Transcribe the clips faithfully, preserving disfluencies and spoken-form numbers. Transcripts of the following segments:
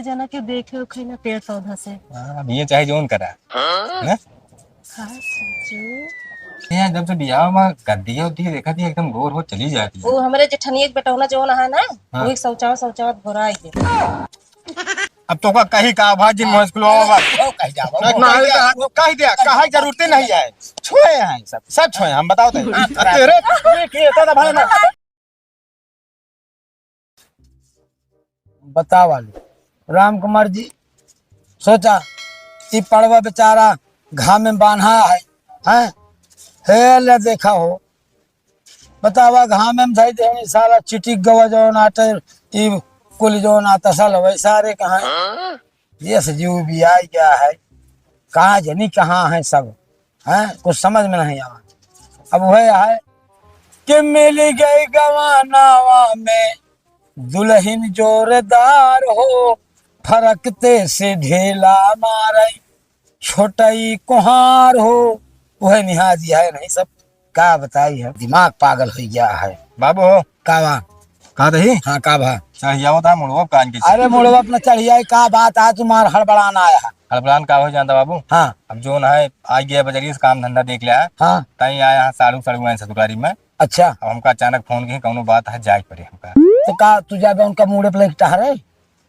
जना के देखे उखे ना पेड़ पौधा से। हाँ, अब ये चाहे जौन करा। हाँ? ना? हाँ, सोचू। यहाँ जब से बियाह में गद्दिया उद्दिया देखा थी, एकदम गोर हो चली जाती है। वो हमरे जेठनिया के बेटौना जौन है ना, हाँ। वो एक शौचावत, शौचावत घोरा आई है। अब तो का कही का भाई जिन मुश्किल हो बा। वो कह जा, वो नहीं, कह नहीं, दिया। वो कह दिया, कहा जरूरत नहीं है। छोए हैं सब, सब छोए, हम बताओ तो। हाँ, तेरे, ये, ये, तो भाई ना। बतावा लो। राम कुमार जी, सोचा, ई पड़वा बेचारा घाम में बान्हा है, हैं? हे ले देखा हो, बतावा, घाम में धई देहनी, साला चिटिक गवा जौन आटे, ई कुल जौन आता साला वैसा रे कहाँ है? ये से जीव भी आई गया है, कहाँ जनी कहाँ है सब, हैं? कुछ समझ में नहीं आवा। अब वह है कि मिल गई गवानावा में दुल्हन जोरदार हो, फरकते से ढेला मारे, छोटई कोहार हो, वह निहाजी है नहीं सब। का बताई है, दिमाग पागल हो गया है। बाबू हो। का बा? का दही? हाँ, का बा? चढ़ियावत है मुड़वा कान के। अरे मुड़वा अपना चढ़िया, का बात आज तुम्हार हड़बड़ान आया है? हड़बड़ान का हो जानता बाबू? हाँ। अब जौन है, आ गया बजरिया से काम धंधा देख लिया। हाँ। तई आया है साड़ू साड़ू आए ससुरारी में। अच्छा। अब हमका अचानक फोन किए, कौनो बात है, जाए के पड़े हमका। तो का तू जाबे उनका मुड़े पे लेके टहरे?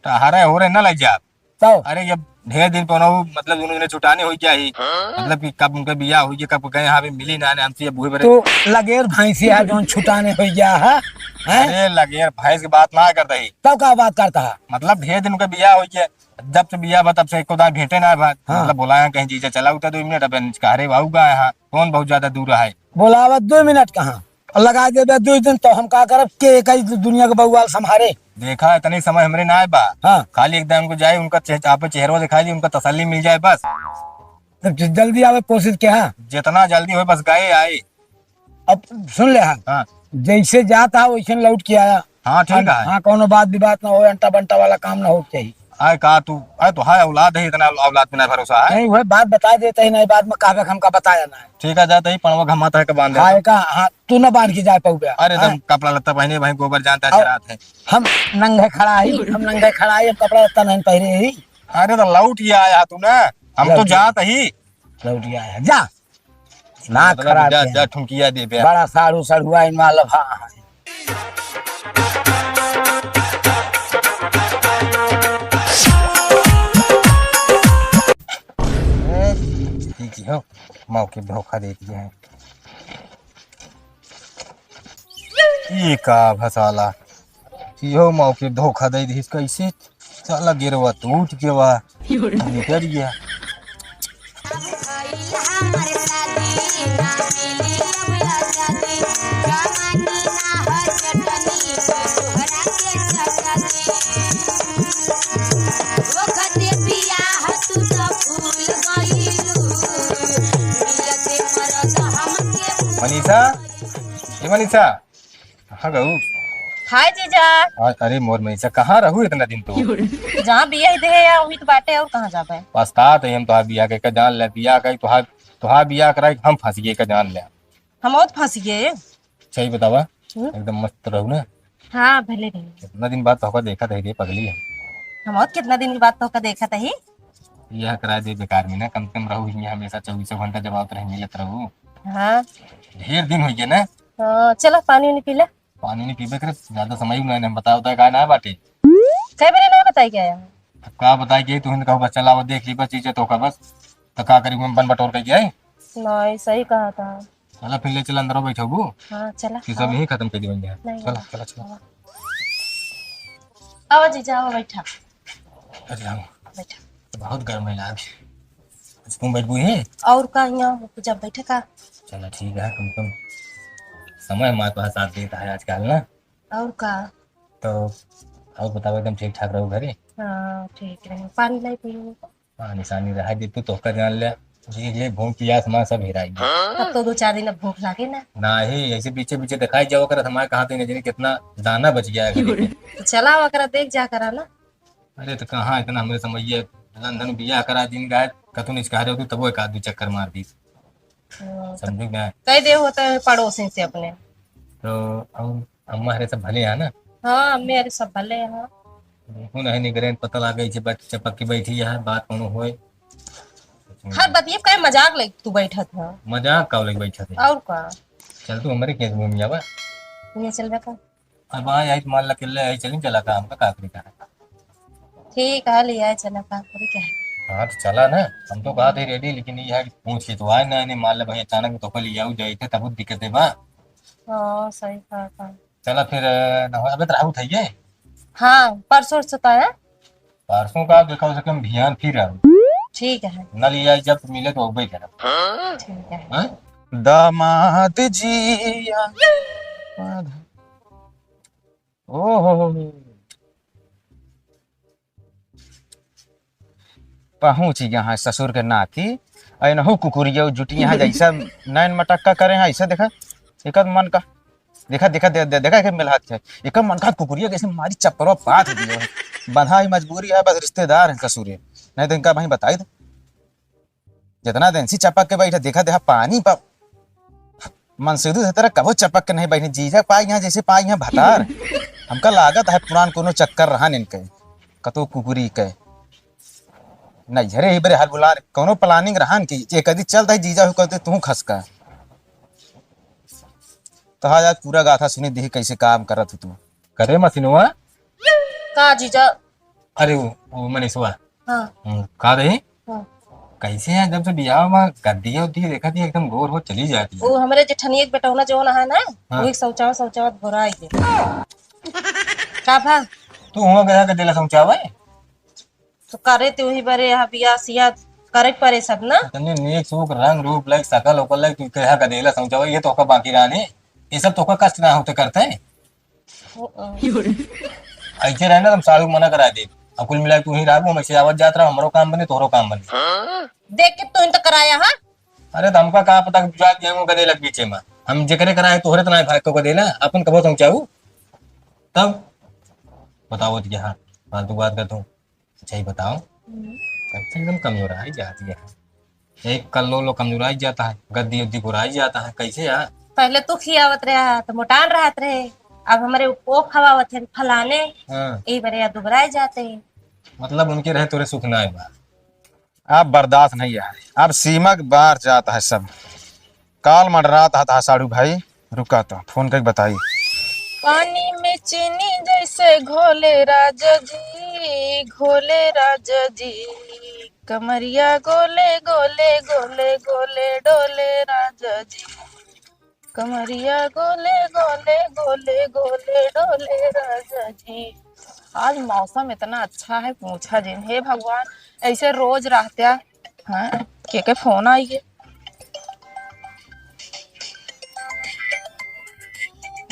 टहरे हो रहे ना ले जा। तो? अरे, ये ढेर दिन पे ना, वो, मतलब, दोनों जने छुटाने हो गया ही। मतलब कि कब उनके बियाह हो गया, कब गए, यहाँ पे मिली ना, हमसे ये बूढ़े बड़े। तो लगेर भैंसी है, जौन छुटाने हो गया है, हैं? अरे, लगेर भैंस की बात ना करता ही। तब का बात करता है? मतलब, ढेर दिन उनके बियाह हो गया, जब से बियाह बा, तब से एको दान भेंटे ना बा। हाँ। मतलब, बोला है कहीं, "जीजा, चला उठा दो मिनट," अब कह रहे, "बाबू का है, कौन बहुत ज्यादा दूर है?" बोलावत दो मिनट कहाँ? और लगा देबे दो दिन, तो हम का करब? के कई दुनिया के बउआल संभारे? देखा, इतनी समय हमरे ना आए बा। हाँ। खाली एक दान उनको जाए, उनका चेह-, आप चेहरा दिखाई दी, उनका तसल्ली मिल जाए बस। तो ज-, जल्दी आवे कोशिश के, हाँ। जितना जल्दी होए बस गए आए। अब सुन ले, हाँ। हाँ। जैसे जाता है वैसे लौट के आया। हाँ, ठीक है। हाँ, कौनो बात विवाद ना हो, अंटा बंटा वाला काम ना हो चाहिए। आए का तू, आए तो है औलाद है, इतना औलाद पे ना भरोसा है। नहीं, वह बात बता देते ही नहीं, बाद में कहबे हमका बताया ना है। ठीक है, जाते ही पड़वा घमाता है के बांध दे हाँ, तो। का, हाँ, तू ना बांध के जा पाऊबे। अरे, हाँ? तुम कपड़ा लत्ता पहने भाई, गोबर जानता है, और जरात है। हम नंगे खड़ा ही, हम नंगे खड़ा ही, हम कपड़ा लत्ता नहीं पहने ही। अरे, तो लौट ही आया तू ना, हम तो लौट ही। जात ही। लौट ही आया, जा। ना मतलब, खराब जा, है। जा, ठुमकिया दे बे। बड़ा साड़ू सड़ुआ इन वाला भा है। ए, ठीक ही हो, मौके धोखा दे दिया है। ये का भसाला, इहो मौके धोखा दे दिस कैसे? साला गेरवा टूट के बा, निकल गया। मनीषा, ए मनीषा, कहाँ गऊ? हाय जीजा। आ, अरे मोर मनीषा, कहाँ रहू इतना दिन तू? जहाँ बियाह दे है या वही तो बाटे, और कहाँ जाबे? पछतात है हम तोहार बियाह के, का जान ले, बियाह के तोहार, तोहार बियाह कराई, हम फंस गए, का जान ले। हम और फंस गए। सही बतावा, हम्म? एकदम मस्त रहू ना। हाँ, भले रही। कितना दिन बाद तोहका देखा था रे पगली हम। हम और कितना दिन के बाद तोहका देखा था ही? यह करा दे बेकार में ना, कम से कम रहू ही हमेशा चौबीसों घंटा जब आवत रहे मिलत रहू। हाँ। ढेर दिन हो गया ना। हाँ, चलो पानी उनी पी ले। पानी नहीं पीबे करे, ज्यादा समय ना, हम बताओ तो का ना बाटे। कई बेरे ना बताई क्या है? अब का बताई के, तू हिंद कहू बस चला, वो देख ली बस चीजें तो का बस, तो का करी हम बन बटोर के जाए? नहीं, सही कहा था। चला फिर ले चल अंदर बैठबू। हाँ, चला। कि सब हाँ। यही खत्म कर दी बन जाए। नहीं, चला, नहीं। चला, चला। हाँ। आओ जीजा, आओ बैठा। अरे हम बैठा। बहुत गर्म है लाग। अच्छा, तुम बैठबू ही? और का, यहाँ जब बैठे का? चला ठीक है, कम से कम समय हमारे पास साथ देता है आजकल ना। और का? तो और बताओ, एकदम ठीक ठाक रहू घरे? हाँ, ठीक रहे। पानी लाई पी। पानी सानी रहा दे तू, तोहका जान ले। ये, ये भूख पियास माँ सब हेराई। तब तो दो चार दिन अब भूख लागे ना। नाही, ऐसे पीछे पीछे दिखाई जाओ करत हमारे कहाँ थे, नहीं जाने कितना दाना बच गया है घरे के। तो चला ओकरा देख जा करा ना। अरे तो कहाँ इतना हमरे समझिए, धन धन बियाह करा दिन गाय, कतू नहीं कहा रहे हो तू, तबो एक आध दू चक्कर मार दी। हाँ, तो समझू ना? कह दे होता है पड़ोसी से अपने। तो और अम्मा हरे सब भले हैं ना? हाँ, अम्मी अरे सब भले हैं। देखो नहीं निगरेन पता लागे, इसे बैठ चपक के बैठी है, बात कोनो होए। हर बतिये पे मजाक लेके तू बैठत है। मजाक का लेके बैठत है? और का? चल तू हमरे खेत घूम जावा। ये चल बेटा। अब आ आई मान ला किल्ले आई चली चला का हमका का करी का। ठीक है, ले आए चला का करी का। हाँ तो चला ना, हम तो कहा थे रेडी, लेकिन ये है कि पूछ के तो आए ना, नहीं मान ला भाई अचानक में तो ले आऊ जाई थे तब दिक्कत है बा। हाँ सही कहा था। चला फिर, अ, न हो, अबे तो राहु था ये। हाँ, परसों से तो है। परसों का देखा उसे कम ध्यान फिर आऊ। ठीक है। न लिया जब मिले तो अबे करब। ठीक है। हाँ? दामाद जी आ-, ओहो। पहुँच गया है ससुर के नाती। अइनहु कुकुरिया जुटी यहाँ जैसा नैन मटक्का करे हैं, ऐसा देखा, एकर मन का, देखा, देखा, दे, दे, देखा, एकर मिलहात है, एकर मन का कुकुरिया कैसे मारी चप्पलो पाथ दियो है। बंधा ही मजबूरी है, बस रिश्तेदार हैं ससुरे, नहीं तो इनका वहीं बताई दे। जितना दिन से चपक के बैठे, देखा, देखा, पानी पा, मनसेधु से तरह कबो चपक के नहीं बैठे। जीजा पाई यहाँ जैसे पाई यहाँ भतार। हमका लागत है पुरान कोनो चक्कर रहन इनके, कतो कुकुरी के। नहीं, अरे, ही बरे हाल बुला, कोनो planning रहन कि ये कदी चलत है जीजा हो कहते तू खसका। तो हाँ, आज पूरा गाथा सुनी दी कैसे काम करत हो तू। करे मसिनवा। का जीजा? अरे वो, वो मनीषवा। हाँ। हम्म, का रही? हाँ। कैसे है जब से बियाह में गद्दिया उद्दी देखा थी एकदम गोर हो चली जाती है। वो हमरे जेठनिया के बेटौना जौन है ना, हाँ। वो एक शौचावा, शौचावा घोराई दे। का भा? तू हुआ गया गदेला शौचावा है? तो करे ते वही बरे यहाँ बियाह सियाह करे के परे सब ना। तने नेक सूख रंग रूप लाइक सकल ओकर लाइक तू कहा गदेला शौचावा, ये तो ओकर बाकी रहने, ये सब तो ओकर कष्ट ना होते करते। ऐसे रहे ना, हम साढ़ू मना करा दे। अब कुल मिला के तू ही रहबू, हम ऐसे आवत जात रहा, हमरो काम बने, तोहरो काम बने। देख के तू ही तो कराया, हाँ? अरे, तो हमका का पता कि जात गए हों गदेला के बीचे में। हम जेकरे कराए, तोहरे तो ना भाई को गदेला, अपन कबो पहुँचाऊ। तब बताओ तो यहाँ फालतू बात करता हूँ। अच्छा, ये बताओ, हम्म। सबसे एकदम कमजोराई जाती है। एक कल्लो लो कमजोराई जाता है, गद्दी उद्दी गुराई जाता है, कैसे यार? पहले तू खियावत रहा तो मोटान रहत रहे, अब हमरे वो खवावत है फलाने, हाँ। यही बरे या दुबराए जाते हैं। मतलब उनके रहे तोरे सुख ना आए बा। अब बर्दाश्त नहीं है, अब सीमा के बाहर जाता है सब। काल मंडरात हा, हा साढ़ू भाई, रुका तो फोन करके बताई। पानी में चीनी जैसे घोले राजा जी, घोले राजा जी, कमरिया गोले गोले गोले गोले डोले राजा जी, कमरिया गोले गोले गोले गोले डोले राजा जी। आज मौसम इतना अच्छा है, पूछा जिन। हे भगवान, ऐसे रोज रहत्या। हाँ, के के फोन आई है?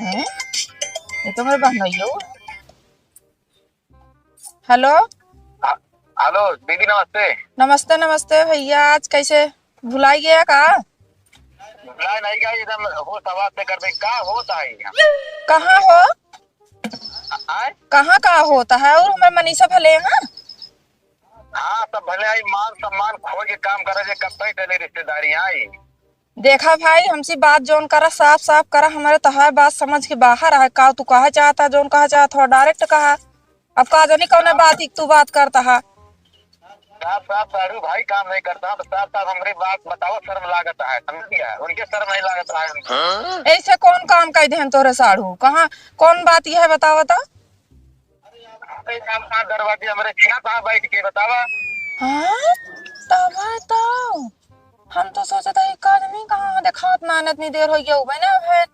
हैं? ये तो मेरे बहनोइयो। हेलो। हाँ, हेलो दीदी, नमस्ते। नमस्ते, नमस्ते भैया, आज कैसे भुलाई गया का? भुलाई नहीं गया, एकदम होश आवाज से कर दे, का होता है यहाँ? कहाँ हो? आय? कहाँ का होता है? और हमारे मनीषा भले हैं? हाँ, सब भले आई, मान सम्मान खोज के काम करे, जे कब तक चले रिश्तेदारी आई। देखा भाई, हमसे बात जौन करा, साफ साफ करा, हमारे तहार बात समझ के बाहर है। का तू कहा चाहता, जौन कहा चाहता हो, direct कहा। अब का जानी कौन बात ही तू बात करता है। साफ साफ साढ़ू भाई काम नहीं करता, तो साफ साफ हमरे बात बताओ, शर्म लागत है, समझ गया? उनके शर्म नहीं लागत है। ऐसे कौन काम कह देहन तोरे साढ़ू? कहाँ, कौन बात यह है, बताओ तो। अरे, सामने दरवाजे हमरे छेद है, बैठ के बतावा। हाँ? तब है तो। हम तो सोचत है, एक आदमी कहाँ देखात ना, इतनी देर हो गया, उबे ना है।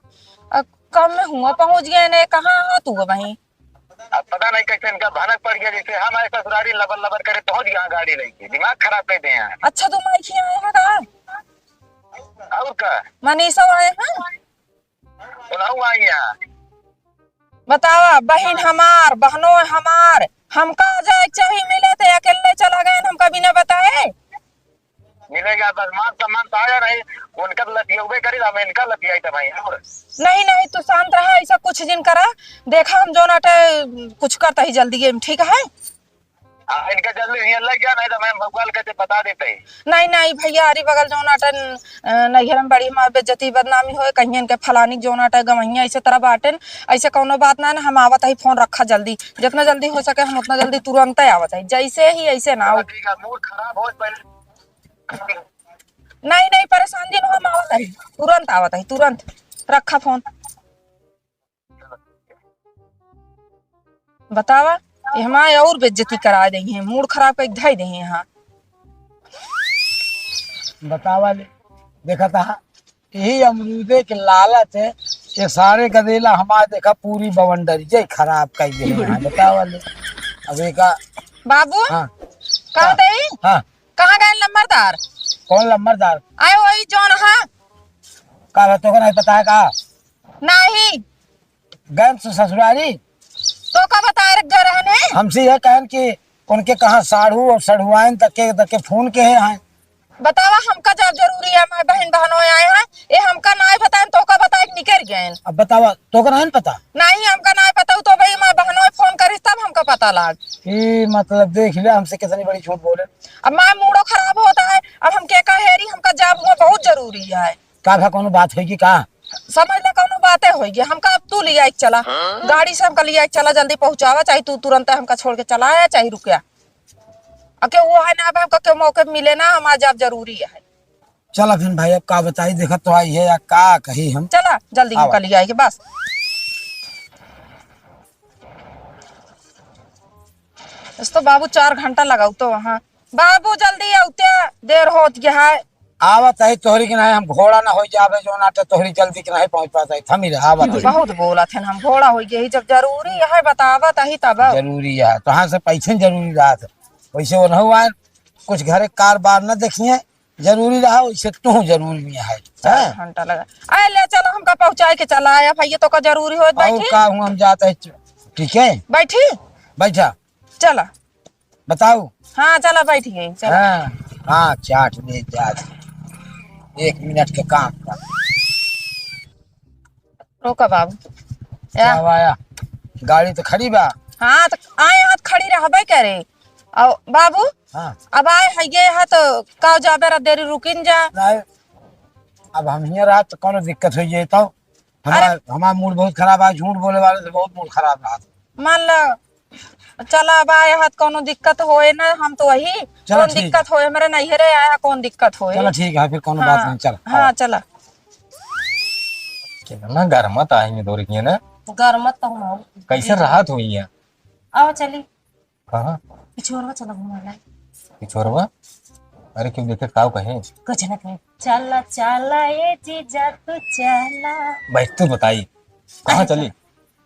अब कब में हुआ पहुँच गए ने, कहाँ है तू वहीं? अब पता नहीं कैसे इनका भनक पड़ गया, जैसे हम आए ससुरारी लबर लबर करे पहुँच गया गाड़ी लेके, दिमाग खराब कर दे हैं। अच्छा, तू माइक ही आए हैं का? और का? मनीषा आए हैं? उन्हों आई यहाँ। बतावा, बहिन हमार, बहनों हमार, हमका जाए के चाही मिले, ते अकेले चला गए हमका बिना बताए। मिलेगा, बस मान सम्मान तो आया नहीं, उनका तो लतियौबे करी, हम इनका लतियाई तो भाई, और नहीं, नहीं, तू शांत रहा, ऐसा कुछ जिन करा। देखा, हम जौन अटे कुछ करता ही जल्दी में, ठीक है? हाँ, इनका जल्दी हियाँ लग गया, नहीं तो मैं भगवान कहते बता देते हैं। नहीं, नहीं भइया, अरे बगल जौन आटन, अ, नैहर में बड़ी हमार बेइज्जती बदनामी होए, कहीं इनके फलानी जौन आटे गवैया ऐसे तरह बाटेन, ऐसे कौनो बात ना है, हम आवत ही, फोन रखा जल्दी, जितना जल्दी हो सके हम उतना जल्दी तुरंत आवत ही, जैसे ही ऐसे ना हो। ठीक है, मूड खराब हो पहले। नहीं, नहीं, परेशान जिन हो, हम आवत ही, तुरंत आवत ही, तुरंत। रखा फोन। बतावा, ये हमारे और बेइज्जती करा देइहैं, मूड खराब कइ धइ देइहैं यहाँ। बतावा ले, देखा था, यही अमरूदे के लालच है, ये सारे गदेला हमारे देखा पूरी बवंडरी जे खराब कइ देइहैं यहाँ। बतावा ले, अब एका बाबू, हाँ। कहा हाँ। तई? हाँ। कहाँ गए लम्बरदार? कौन लम्बरदार? आए वही जौन, हाँ। का बा, तोका नहीं पता है का? नहीं। गए तो ससुरारी। तोका बताए रख गए रहन है? हमसे ये कहन कि उनके कहाँ साढ़ू और सढ़ुआइन तक के, तक के फोन के हैं। बतावा, हमका जब जरूरी है, हमारे बहन बहनों आए हैं, ये हमका नाय बताएन, तोका बताए के निकल गए। अब बतावा, तोका नहीं पता? नहीं, हमका नाय पता, तो भाई हमारे बहनों फोन करिस तब हमका पता लाग। ई मतलब देख ले, हमसे कितनी बड़ी झूठ बोले। अब माय मूडो खराब होता है, अब हम के का हेरी, हमका जाब हुआ बहुत जरूरी है। का भा कौनो बात होई कि का? समझ ले कौनो बाते होई कि हमका अब तू लिया के चला, गाड़ी से हमका लिया के चला, जल्दी पहुँचावा, चाहे तू तुरंत हमका छोड़ के चला आया, चाहे रुकया। अब के वो है ना, अब हमका के मौके मिले ना, हमार जाब जरूरी है। चला फिर भाई, अब का बताई, देखत तो आई है या का कही हम। चला जल्दी आवा। हमका लिया के बस। इस तो बाबू चार घंटा लगाऊ तो वहाँ। बाबू जल्दी आउते, देर होत गया है। आवत है तोहरी के नाहीं, हम घोड़ा ना हो जावे, जो ना तो तोहरी जल्दी के नाहीं पहुँच पाता है। थमी रह, आवत है। बहुत बोला थे हम, घोड़ा हो गए ही, जब जरूरी है बतावत ही तब। जरूरी है, तोहार से पैसे जरूरी रहा था, वैसे वो ना हुआ, कुछ घरे कार बार न देखिए, जरूरी रहा, वैसे तू जरूरी नहीं है। चार हैं? घंटा लगा। आए ले चलो, हमका पहुँचाए के चला आया भाई, ये तो का जरूरी हो, और बैठी। का हूँ, हम जाते हैं, ठीक है? बैठी? बैठा। चला। बताओ। हाँ, चला, बैठ गई, चला। हाँ, हाँ, चाट ले जा। एक मिनट के काम का। रोका बाबू। क्या या। आया? गाड़ी तो खड़ी बा। हाँ, तो आए हाथ खड़ी रहबे करे। और बाबू, हाँ। अब आए है ये है तो का जाबे रा देरी रुकिन जा। नहीं, अब हम हियाँ रहा तो कौनो दिक्कत हो जाए तो? हमार, अरे। हमार मूड बहुत खराब है, झूठ बोले वाले से बहुत मूड खराब रहा। मान लो, चला अब आए हाथ कौनो दिक्कत होए ना, हम तो वही, चलो कौन ठीक दिक्कत है। होए, हमारे नैहरे आया, कौन दिक्कत होए? चलो ठीक है, फिर कौनो बात हाँ, नहीं, चलो, हाँ, आओ। चला। कितना गरमत आई है दौरी की है ना? गरमत तो हम आओ। कैसे राहत हुई है? आओ चली। कहाँ? पिछोरवा चला घुमा ला। पिछोरवा? अरे क्यों देखे, काव कहे? कुछ ना कहे। चला, चला, ए जीजा तू चला। बैठ तू बताई। कहाँ अरे चली?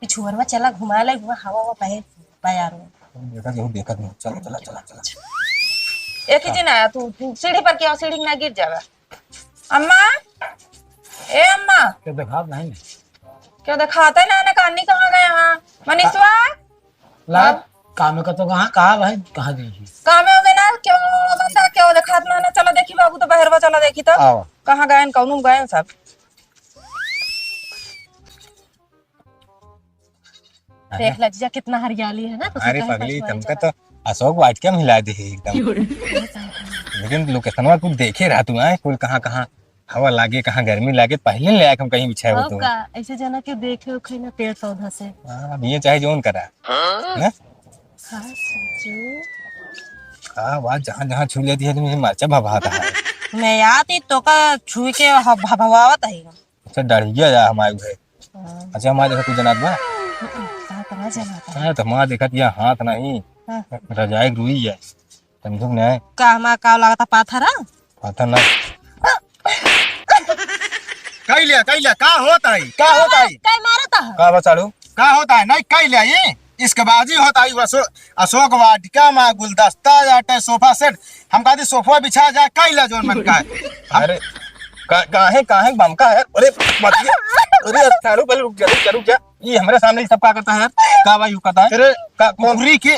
पिछोरवा चला घुमा ला, हुआ हवा, हवा बहे, बयार में। देखा जो देखा नहीं। चला, चला, चला, चला। एक ही हाँ। जी ना, तू, तू सीढ़ी पर क्या, सीढ़ी ना गिर जावा। अम्मा, ए अम्मा। क्या देखा नहीं? क्यों देखाते ना, ना कानी कहाँ गए? हाँ, मनीषवा? ला, अब? काम का तो कहाँ, कहाँ भाई, कहाँ गई थी? काम में ना, क्यों बंदा, क्यों देखात ना, ना, चला देखी बाबू, तो बहरवा चला देखी तो। आओ। कहाँ गए, कौनो गए सब? अरे। देख ला जीजा, कितना हरियाली है ना, तो अरे सुबह पगली, पछुआई तुमका चला। तो अशोक वाटिका में हिला दे एकदम। लेकिन लोकेशनवा कुल देखे रहा तू, आए, कुल कहाँ, कहाँ हवा लागे, कहाँ गर्मी लागे, पहले ले आके हम कहीं बिछाए हो और तो। का, ऐसे जना के देखे उखे ना पेड़ पौधा से। हाँ, अब ये चाहे जोन करा। हाँ? ना? हाँ, सोचू। का बात, जहाँ, जहाँ छू लेती है, तुम्हें मरचा भभाता है। मैं याद ही तो का छुई के ह-, भभवावत है। अच्छा, डढ़िया जा हमारे उधर। हाँ। अच्छा, हमारे देखा तू जनात बा? हम्म, कहाँ, कहाँ जनात है? हाँ, तो हमारे देखा, यह हाथ नहीं, हाँ। रजाई रुई है। समझू कि नहीं? का हमार का लागता पाथर है? पाथर ना। कई लिया, कई लिया, का होता है? का होता है? कई मारता है? का बचाड़ू? का होता है? नहीं, कई लिया ये? इसके बाजी होता है, वो अशो-, अशोक वाटिका में गुलदस्ता जाटे, सोफा सेट। हम कहते सोफा बिछा जाए, कई लिया जोन मन का है। हम अरे, का, काहे, काहे बम का है? अरे, मत ये। अरे, साड़ू, पहले रुक जा, रुक जा, रुक जा। ये हमारे सामने ये सब का करता है यार? का भाई यू करता है? अरे, का, कौन, कुकुरी की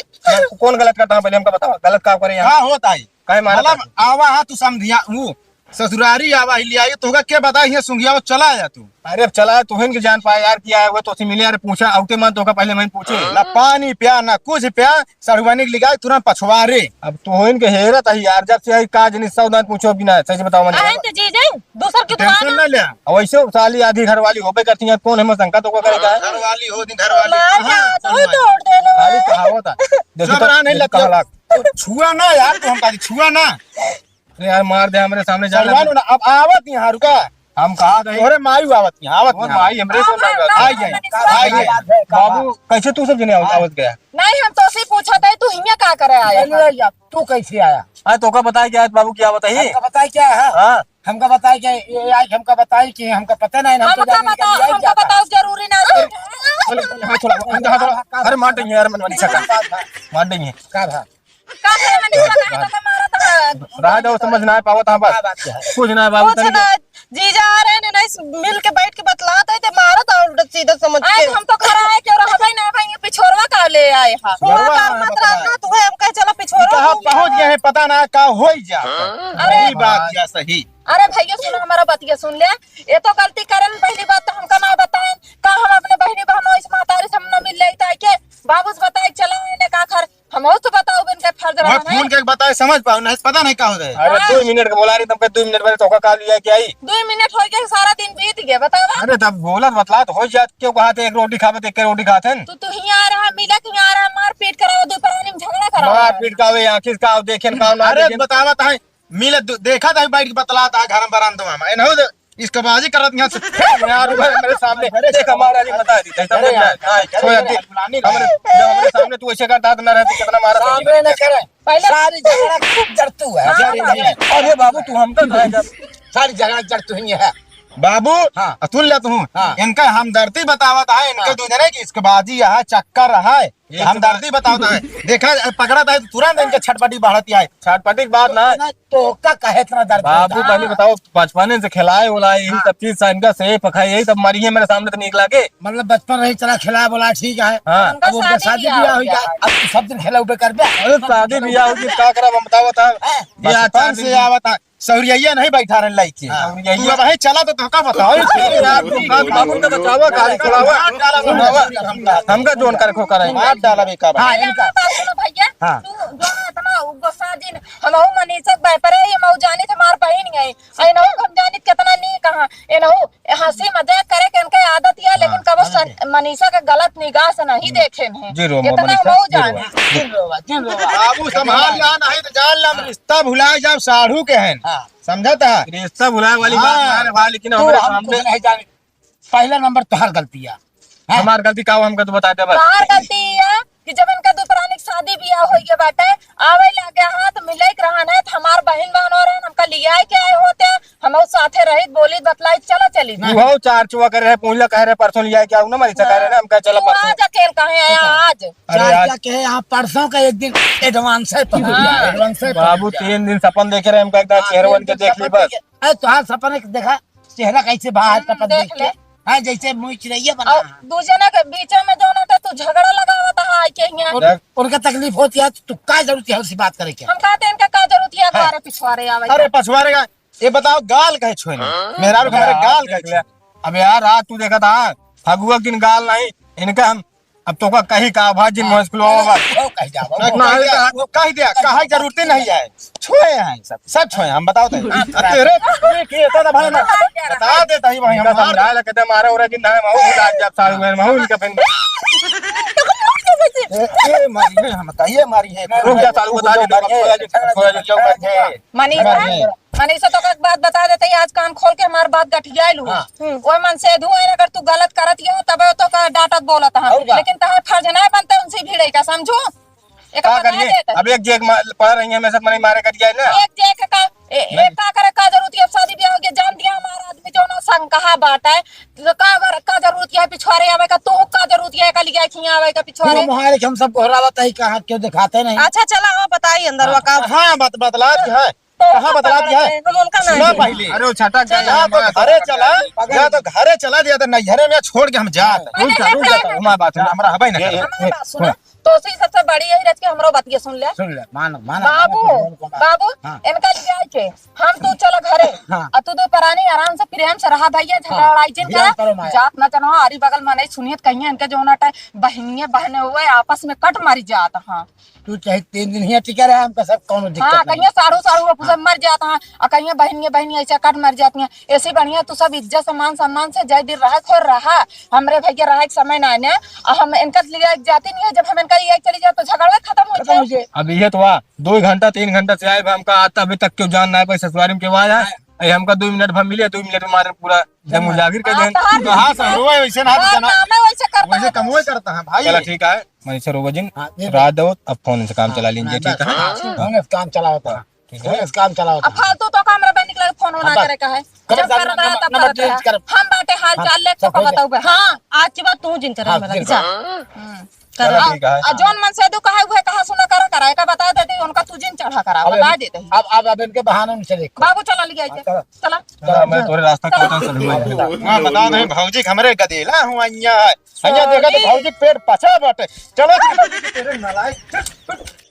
कौन गलत करता है? पहले हमका बताओ, गलत का करे यहाँ? का होता है? काहे मारा मतलब, था? आवा हा तू समधिया, वो ससुरारी आवा ही लिया, तोहका के बताई है सुंघिया, वो चला आया तू। अरे अब चला, तोहन के जान पाए यार, किया है वो तोसे मिले, अरे पूछा, आउते मन तोहका पहले मैं पूछे। हाँ। ना पानी प्या, ना कुछ प्या, सड़ुआनी के लिगाई तुरंत पछवारे। अब तोहन के हेरत है यार, जब से आई का जनी सौ दान पूछो बिना, सही से बताओ मने। अहन के जीजे, दूसर की दुकान टेंशन ना ले। अब वैसे साली आधी घर वाली होबे करती है, कौन है शंका तोहका करेगा? घर वाली हो, घर वाली। मार हाँ, डाल, तू ही तोड़ देना। खाली कहावत है। देखो जबरा तो नहीं लगता। कहला। छुआ ना यार, तू हमका छुआ ना। अरे यार, मार दे हमरे सामने, जान सलमान ले। ना, अब आवत यहाँ रुका। हम कहा दे। तोरे माई आवत यहाँ, आवत और यहाँ। माई हमरे से हाँ, ना हाँ, आई जाए, हाँ, आई जाए। हाँ, बाबू, कैसे तू सब जने आवत, हाँ। आवत गया? नहीं, हम तो से पूछा था, तू हियाँ का करे आया? अरे यार, तू कैसे आया? अरे तोका बताए क्या है बाबू, क्या बताई? हमका बताए क्या है? हाँ। हमका बताए क्या, ये आज हमका बताए कि हमका पता नहीं, हम तो हमका जाने के बताओ, लिए आई हमका जाता। बताओ, जरूरी ना। अरे, अरे, हाथ छोड़ा, हाथ छोड़ा। अरे मार देंगे यार, मनवानी सका। मार देंगे। का भा? का है, मनीष बा, काहे तोका मारत है? राज और समझ ना पावत है बस। का बात है? कुछ ना बाबू, कुछ तनी ना, जीजा आ रहे हैं, नहीं मिल के बैठ के बतलात है, ते मारत और उल्टा सीधा समझ आज के। हम तो खड़ा है, क्यों रहबे ना भाई, ये पिछोरवा का ले आए हा। पिछोरवा हुआ का है, मत पता रहा है। ना, तू है, हम कहे चलो पिछोरवा कहाँ घूम पहुँच आए। गए हैं, पता ना का होई जा। अरे यही बात या सही। अरे भैया सुनो, हमारा बतिया सुन ले। ये तो गलती करे न, पहली बात तो हमका ना बताए, का हम अपने बहनी बहनों इस महतारी से हम ना मिल लेता है के? बाबू से बताए चला है ने का खर हम तो बताओ, इनके फर्ज वह रहा फोन है। के बताए, समझ पाओ, नहीं पता नहीं का हो जाए। अरे, हाँ। दो मिनट का बोला रही, तुमके दो मिनट पहले तोका का लिया के आई? दो मिनट हो गए, सारा दिन बीत गया, बतावा। अरे, तब बोलत बतलात हो जात, क्यों कहा थे, एक रोटी खावे तो एक रोटी खाते हैं। तू, तू ही आ रहा, मिला तू ही आ रहा, मारपीट कराओ, दो परानी में झगड़ा कराओ। मारपीट का वे, आखिर का देखे न का ना अरे, देखे। बतावा ताई, मिला दु-, देखा ताई, बैठ के बतलात आ घर में बरामदवा में, एनहु दे, इसका बाजी करत यहाँ से, यार, मेरे सामने, देख, हमारा नहीं बता दी, ऐसा अरे बोल रहा है। यार, हाँ, अरे छोड़ यार, दे। बुलाने हमरे, जब हमरे सामने तू ऐसे करता तो ना रहती, कितना मारा था। सामने न करे। पहले सारी झगड़ा जड़ तू है। हाँ, जड़ हाँ। है। अरे बाबू, तू हमका कहे कर। सारी झगड़ा जड़ तू ही है। बाबू, हाँ। सुन ले तू। हाँ। इनका हमदर्दी बतावत है, इनके हाँ। दू जने की इसके बाजी है, चक्कर है। ये हमदर्दी बतावत है। देखा, पकड़त है, तुरंत इनके छटपटी बढ़त है। छटपटी की बात ना। तो का कहे इतना दर्द बाबू, होता? पहले बताओ, बचपने से खिलाए उलाए, यही हाँ। सब चीज से इनका से पखाए, यही सब मरी है मेरे सामने तो नीक लागे। मतलब बचपन रही चला खिलाए बोला ठीक है। हाँ। अब उनका शादी ब्याह हो गया। अब तू सब दिन खेला उबे कर बे। अरे शादी ब्याह हो गई, का करब हम बताओ था। हैं? ये बचपन से आवत है, सौरिया नहीं बैठा रहे लइके। हाँ। तू अब है चला तो तोका बताओ। यार, तू का बाबू का बतावा, गाली खिलावा। मार डाला, हमका जोन कर खो करे। मार डाला बेका बा। हाँ, इनका। बात सुनो भैया, हाँ। तू जो इतना गुस्सा जिन, हमहू मनीषक बाय पर है, ये मऊ जानी तुम्हार बहिन है। एनहु हम जानित केतना नीक कहाँ, एनहु हँसी मजाक करे के इनके आदत या, लेकिन हाँ, कबो हाँ, सन-, मनीषा के गलत निगाह से नहीं देखे हैं। जिन रोवा, इतना मनीषा, मऊ जिन जाने। रोवा। जिन रोवा, जिन रोवा। बाबू संभाल ला, नहीं तो जान ला, रिश्ता भुला जाओ, साढ़ू के हैं। हाँ। समझा था? रिश्ता भुलाए वाली बात हाँ। ना रे भाई, लेकिन तू हमरे हमको सामने नहीं जाने। पहला नंबर तोहार गलती है। हैं? हमार गलती का हो, हमका तो बता दे बस। तोहार गलती है कि जब इनका दू प्राणी के शादी बियाह होइए बाटे, आवे लागे हाँ तो मिले के रहन है, तो हमार बहिन बहन हो रहे, हमका लियाए के आए होते, हम साथे रहित, बोली बतलाई, चला चली। तू हो चार चुआ करे रहे, पहुँचला कहे रहे, परसों लियाए के आऊ ना, मनीषा कहे रहे ना, हमका चला तू परसों। आज अकेल कहे आया, आज। अरे चार आज क्या कहे, यहाँ परसों का एक दिन advance है, पकड़ लिया, हाँ। Advance है, बाबू पकड़ लिया। तीन दिन सपन देखे रहे, हमका एक दाँव हाँ, चेहरा तीन बन के दिन देख ली सपन बस। देखे। अरे तोहार सपन एक देखा, चेहरा कैसे बा, हम्म, सपन देख देख ले। के। हाँ, जैसे मुँह चिड़ैया बना और है। दू जना के बीच में जौन है, तू झगड़ा लगावत है, आके यहाँ। उन-, देख। उनका तकलीफ होती है, तो का जरूरत है उससे बात करे के? हम कहते हैं, इनका का जरूरत है, है। द्वारे पिछवारे आवे अरे, के? पछवारे का, ये बताओ, गाल कहे छुए नहीं? हाँ? मेहरारू अबे हमारे यार, गाल देख कहे ले। छुए? अब यार, रात तू देखा था, फगुआ के दिन गाल नहीं, इनका हम अब तोका कही का भाई जिन हाँ। मुश्किल हो बा। वो कह जा, वो ना, कह ना, जा। कह दिया, कहे जरूरते नहीं है। छोए हैं सब, सब छोए हैं, हम बताओ तो। हाँ, अब तेरे, ये के था भाई ना, बता देता ही भाई, हम इनका मार समझाए ला, कहते मारे और जिन धाए, माहू भुला जब साल में, माहू इनका फिर। ए, ए, मारी है, हम कहिए मारी है। रुक जा, सालू बता दे, रुक जा, रुक जा, रुक जा, रुक जा। मनीषा, मारी है। मनीषा, तोका एक बात बता देते ही, आज कान खोल के हमार बात गठियाइलू। हाँ। हम्म, ओए मन से धुआं, अगर तू गलत करत हो, तबे तोका डांटत बोलत हाँ। और का? लेकिन तहार फर्ज ना बनते उनसे भिड़े का, समझू? एक का बता करिए? देते। अब एक जे एक मा-, पड़ा रही है, हमेशा मने मारे कट जाए ना। एक जे एक का, ए-, नहीं। एक का करे, का जरूरत है? अब शादी ब्याह हो गया, जान दिया हमारा आदमी जो ना संग कहा बात है, तो का बर-, का जरूरत है पिछवारे आवे का? तू का जरूरत है का लिया खिया आवे का पिछवारे? वो मोहारे के हम सब गोहरावत है, कहाँ क्यों दिखाते नहीं? अच्छा, चला, आओ, बताइए अंदर हाँ। का। हाँ, बत-, बतलात है। तो कहाँ बतलात है? हम उनका सुना नहीं। पहले। अरे, वो छटक चला। गया, या तो बस। घरे चला, या तो घरे चला, या तो नैहरे में छोड़ के हम जात। पहले उनका, लेके उनका आए तो हैं। हमार बात सुना, हमरा हबै ना ये, करे। ये, हमार ये, बात सुना। सुना। तो उसी सबसे बड़ी यही रच के हमरो बतिया सुन ले। सुन ले, मान, मान, बाबू, मान, मान। बाबू, हाँ। इनका लिया के, हम तू चला घरे। हाँ। आ तू दो परानी आराम से प्रेम से रहा भैया, झगड़ा हाँ, लड़ाई जिन बियाह करा। करो माया। जात ना जनो आरी बगल में नहीं सुनियत कहिए इनके जो ना टाइम बहिनिये बहने हुए आपस में कट मारी जात। हाँ। तू चाहे तीन दिन ही टिका रहे, हमका सब कौनो दिक्कत हाँ, नहीं। कहिए साढ़ू साढ़ू बापू सब हाँ। मर जात हैं, और कहिए बहिनिये बहिनी ऐसे कट मर जाती हैं। ऐसे बढ़िया तू सब इज्जत से मान सम्मान से जय दिन रहा खोर रहा। हमरे भैया रहे के समय ना आने, और हम इनका लिए जाती नहीं है। जब हम इनका लिए चली जाए तो झगड़ा खत्म हो खत्म हो जाए। जाए। अब ये तो वाह, दो घंटा तीन घंटा से आए, हमका आता अभी तक क्यों जान ना है, कोई ससुरारी में क्यों आया है? अरे हमका दो मिनट भर मिले, दो मिनट में मारे पूरा जम उजागर कर हाँ, देन। तहार तो हाँ, सर, रोए वैसे ना हाँ, जाना। नामे वैसे करता वैसे है। कम वही करता है भाई। चला ठीक है, मनीषा रोगो जिन, हाँ, ये रात दो, अब फोन से काम हाँ, चला लीजिए, हाँ, ठीक है? बस, हाँ, हाँ। फोन से काम चलावता है। ठीक है। फोन से काम चलावता अब है। फालतू तो काम रे निकले, फोन ना हाँ, बस। करे का है। कब जब तक करत रहा, तब नंबर करत रहा। Change कर। हम बाटे हाल हाँ, चाल लेके सब हो गया। बताऊ बे। हाँ, आज के बाद तू जिन करे हाँ, मेरा जिन जा। कर। हम्म, चलो, करा। ठीक है। आ, जौन मन से दू कहे हुए कहा सुना करा, करा, एका बता देते, उनका तू जिन चढ़ा करा, अब बता इनके देते। अब, अब, अब इनके बहाने उनसे देखो। बाबू चला लिया हाँ, इसे। चलो। चला। चलो, मैं तोरे रास्ता काटा चल हुआ है। हाँ, बता दे भौजी के हमरे गदेला हुआ है। अइया देखा तो भौजी पेट पचा बाटे। चलो। तेरे नालायक।